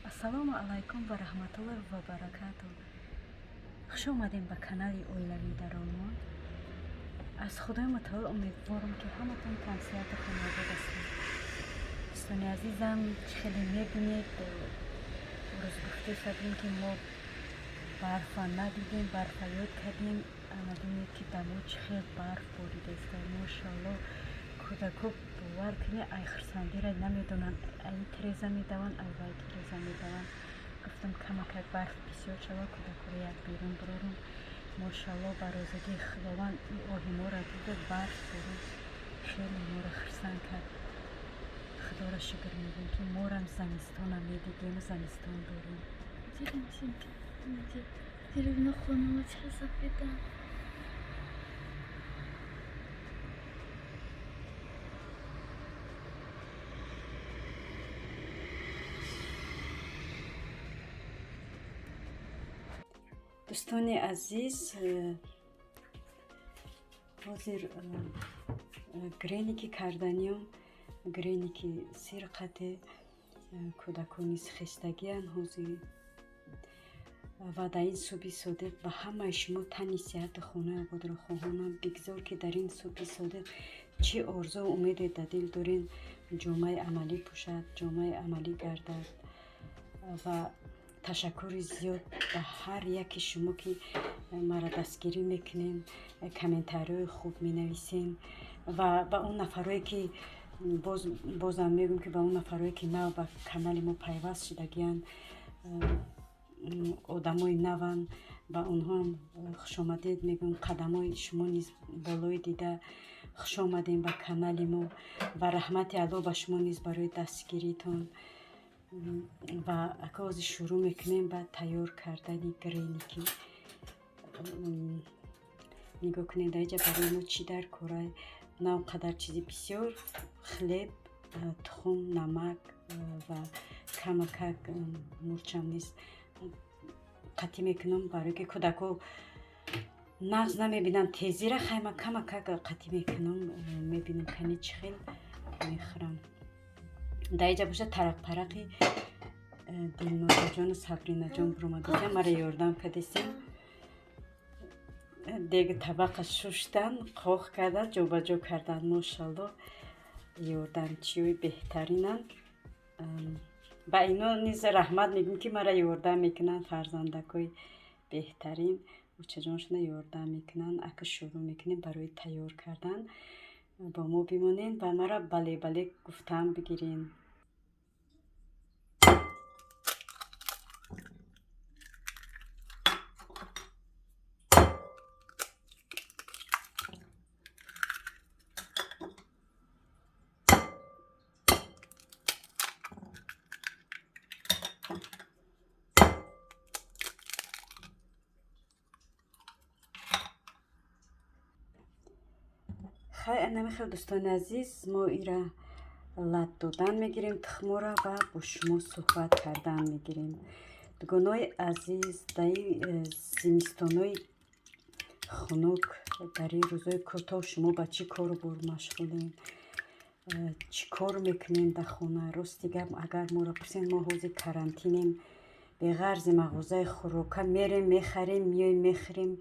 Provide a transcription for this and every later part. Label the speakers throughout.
Speaker 1: Ассалому алайкум ва раҳматуллоҳи ва баракату. Хуш омадем ба канали оилавӣ дар Олмон. Аз Худои мутаол умедворам, ки ҳаматон тансиҳату хонавод ҳастед. Дӯстони азизам, чӣ хеле мебинед, рӯз гуфта садем, ки мо барфа надидем, барфа ёд кардем. Ана бинед, ки дамо чӣ хел барф боридааст. Мошалло, кӯдако, бовар кунед, ай хурсандира намедонанд, ай тиреза медаванд, ай вай тиреза медаванд. Гуфтам, камакак барф бисёр шава, кӯдакоро як берун бурорум. Мошалло, ба розигии Худованд и оҳи моро дида, барф борид, хеле моро хурсанд кард. Худоро шукр мегӯем, ки морам замистона медидему замистон дорем.
Speaker 2: Деревна хонамо чӣ сафеданд.
Speaker 1: Дӯстони азиз, ҳозир греники карданиём, греники сирқате. Кӯдакон низ хестагиянд ҳозир. Ва дар ин субҳи содиқ ба ҳамаи шумо тани сиҳату хонаи ободро хоҳонам. Бигзор, ки дар ин субҳи содиқ чӣ орзуу умеде дар дил дорем, ҷомаи амалӣ пӯшад, ҷомаи амалӣ гардад. Ва ташаккури зиёд ба ҳар яки шумо, ки маро дастгирӣ мекунем, комментариҳои хуб менависем. Ва ба он нафарое, ки бозам мегӯм, ки ба он нафарое, ки нав ба канали мо пайваст шудагиянд, одамои наванд, ба онҳоам хушомадед мегӯм. Қадамҳои шумо низ болои дида. Хуш омадем ба канали мо ва раҳмати Аллоҳ ба шумо низ барои дастгиритон. Ва ака, ҳозир шурӯъ мекунем ба тайёр кардани греники. Нигоҳ кунед, дар инҷа барои мо чӣ дар кора? На он қадар чизи бисёр: хлеб, тухм, намак ва камакак мурчам низ қатӣ мекунам, барое ки кӯдако нағз намебинанд тезира. Хайма, камакак қатӣ мекунам, мебинам, кани чӣ хел мехӯрам. Дар инҷа бошад, тарақпарақи Дилнозаҷону Сабринаҷон буромадагиам, мара ёрдам кардесем. Дег табақа шуштан, қоқ кардан, ҷобаҷо кардан. Мошалло, ёрдамчиёи беҳтаринанд. Ба ино низ раҳмат мегӯм, ки мара ёрдам мекунанд. Фарзандакҳои беҳтарин очаҷоншона ёрдам мекунанд. Ака, шурӯъ мекунем барои тайёр кардан. Бо мо бимонед ва мара бале бале гуфтан бигирен. Хай, анамихел, дӯстони азиз, мо ира лат додан мегирем тухмора ва бо шумо суҳбат кардан мегирем. Дугонои азиз, дар зимистонои хунук, дар ин рӯзои кӯтоҳ шумо ба чӣ кору бор машғулем, чӣ кор мекунем дар хона? Рости гап, агар моро пурсем, мо ҳозир карантинем. Беғарзи мағозаи хӯрока мерем, мехарем, меоем, мехӯрем,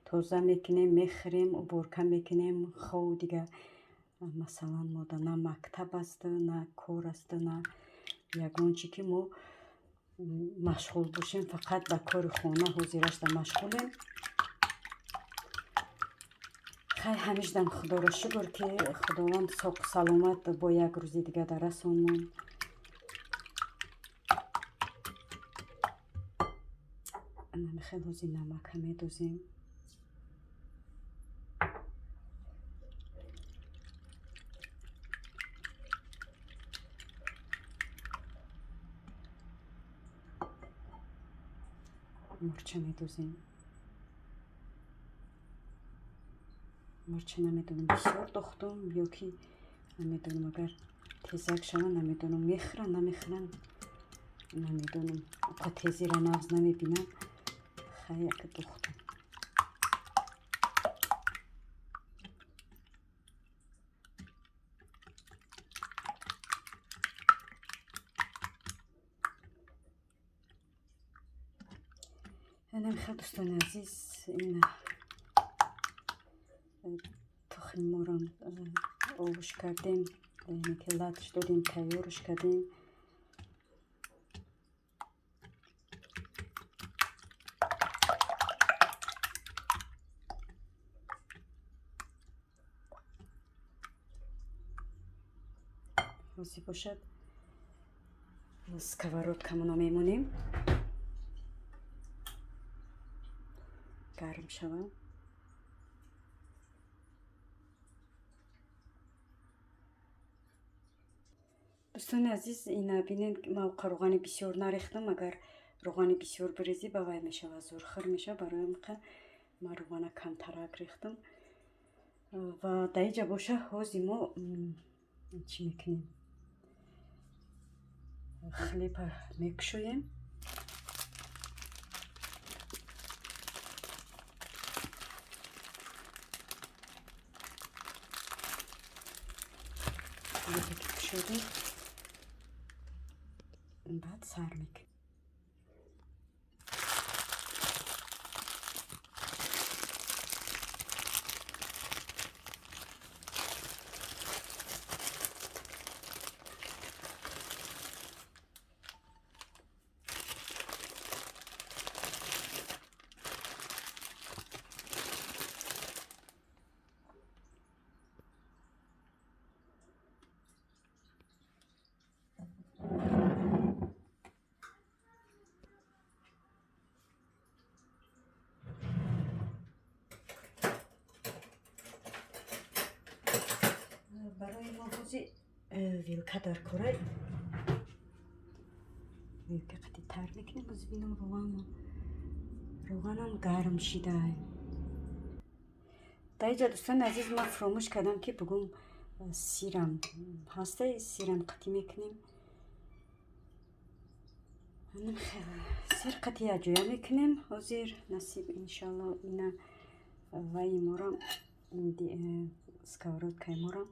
Speaker 1: тоза мекунем, мехӯрем, уборка мекунем. Хов, дига масалан, мода на мактаб асту, на кор асту, на ягон чӣ, ки мо машғул бошем. Фақат ба кори хона ҳозирашда машғулем. Хай, ҳамишдам Худоро шукр, ки Худованд соқу саломат бо як рӯзи дига дар расонмон. Намихел, ҳозир намака медозем. Мурча медозем. Мурча намедонам, бисёр дохтум ё ки намедонам, агар тезак шава, намедонам, мехӯранд, намехӯранд, намедонам. Оқа тезира нағз намебинам. Хай, яка дохтум. Инам хел, дӯстони азиз, ин тухми морам овуш кардем, яъне ки латш додем, тайёрш кардем. Ҳозир бошад, сковородкамонро мемонем, гарм шавад. Дӯстони азиз, ина бинед, ма равғани бисёр нарехтам. Агар равғани бисёр бирезӣ, ба вай мешавад, зурхӯр мешавад. Барои ҳамин ма равғана камтарак рехтам. Ва дар инҷа боша, ҳозир мо чӣ мекунем? Хлеба мекушоем. Хлеба ки кушодем, баъд сар мекунем. Барои мо ҳозир вилка дар кора, вилка қати тар мекунем. Ҳозир бинам, равғанам гарм шида. Дар инҷа, дӯстони азиз, ман фуромӯш кардам, ки бугум, сирам ҳаста, сирам қатӣ мекунем. Сир қати якҷоя мекунем. Ҳозир насиб, иншалло, ина ваи морам, сковородкаи морам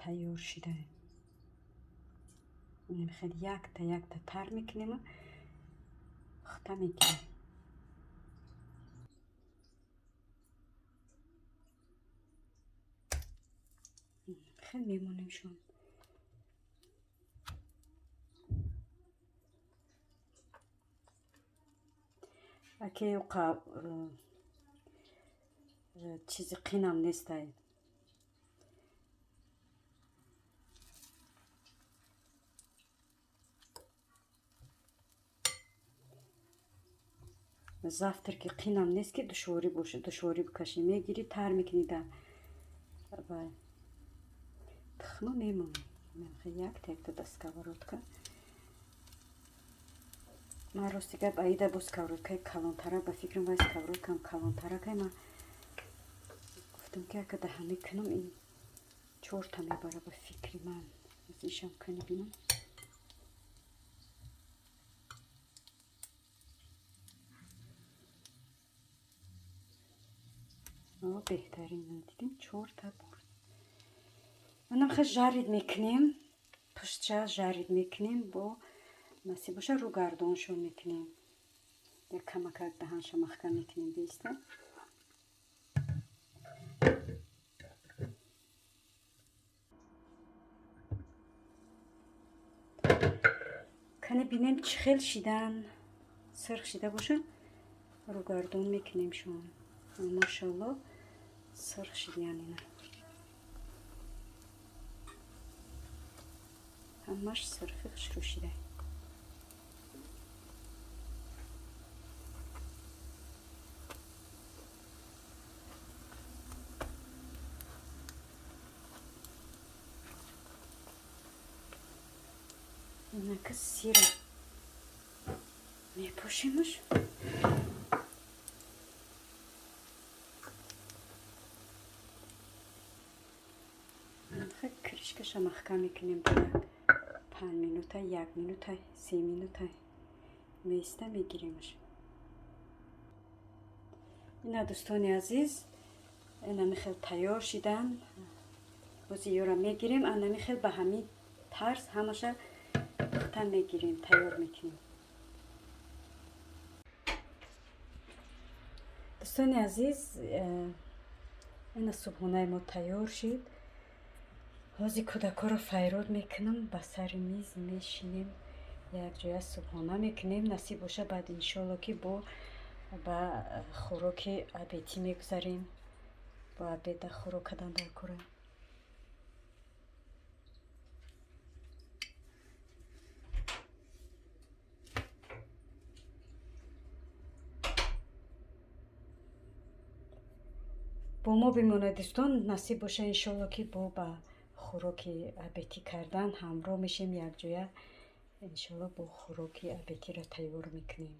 Speaker 1: тайёр шида. Хел якта якта тар мекунему пухта мекунем. Хел мемонемшон. Аке уқа чизи қинам нестай. Завтраки қинам нест, ки душворӣ бошад, душворӣ бикашӣ. Мегирӣ, тар мекунӣ, да тухма мемонӣ якта якта да сковородка. Ман, рости гап, аида бо сковородкаи калонтара ба фикрам, вай сковородкам калонтаракай. Ман гуфтам, ки ака да ҳаме кунам, ин чорта мебара, ба фикри ман. Аз ишам кани бинам. Беҳтарин, дидем, чорта бурд. Манам хел жарить мекунем, пуштша жарить мекунем, бо насиб боша, рӯгардоншон мекунем. Як камакак даҳанша маҳкам мекунем, беиста. Кане бинем, чӣ хел шидан. Сирх шида боша, рӯгардон мекунемшон. Машалло, сирх шидиян ина. Ҳамаш сирхи хушрӯ шида. Инака сира мепошемаш. Крышкаша маҳкам мекунем, ба як 5 минута, як минута, 3 минута меиста, мегиремаш. Ина, дӯстони азиз, инами хел тайёр шидан. Бози ёра мегирем, анами хел ба ҳамин тарз ҳамаша пухта мегирем, тайёр мекунем. Дӯстони азиз, ина субҳонаи мо тайёр шид. Ҳозир кӯдакҳоро файрод мекунам, ба сари миз мешинем, якҷоя субҳона мекунем. Насиб боша, баъд иншоалло, ки бо ба хӯроки обедӣ мегузарем. Бо обеда хӯрок кардан дар кора. Бо мо бимонед, дӯстон. Насиб боша, иншоалло, ки бо ба хӯроки обедӣ кардан ҳамроҳ мешем якҷоя. Иншоалло, бо хӯроки обедиро тайёр мекунем.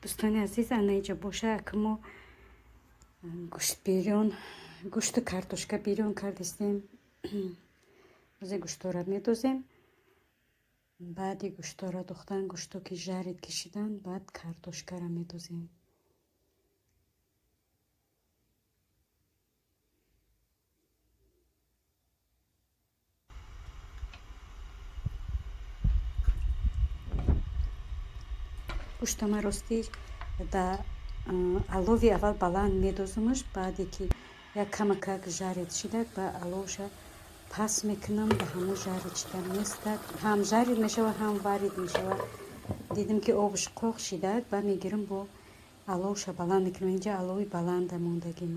Speaker 1: Дӯстони азиз, ана иҷа боша, ака мо гӯшт бирён, гӯшту картошка бирён кардистем. Озе гӯштора медозем. Баъди гӯштора духтан, гӯшто ки жарид кишидан, баъд картошкара медозем. Гӯштама ростӣ да алови аввал баланд медозумаш, баъде ки як камакак жарид шидак, ба аловша пас мекунам, ба ҳамун жарид шида местад. Ҳам жарид мешавад, ҳам варид мешавад. Дидем, ки обш қоқ шидак, ба мегирам, бо аловша баланд мекунам. Инҷа алови баланда мондагим,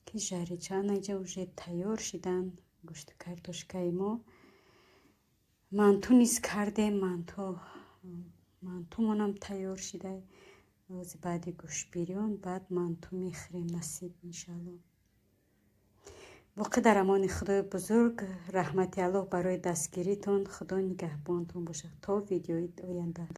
Speaker 1: ки жарид шава. Ана инҷа уже тайёр шидан гӯшту картошкаи мо. Манту низ кардем, манту, мантумонам тайёр шида. Ози баъди гӯштбирён баъд манту мехӯрем, насиб, иншалло. Боқӣ дар амони Худои бузург, раҳмати Аллоҳ барои дастгиритон. Худо нигаҳбонтон бошад то видеои оянда.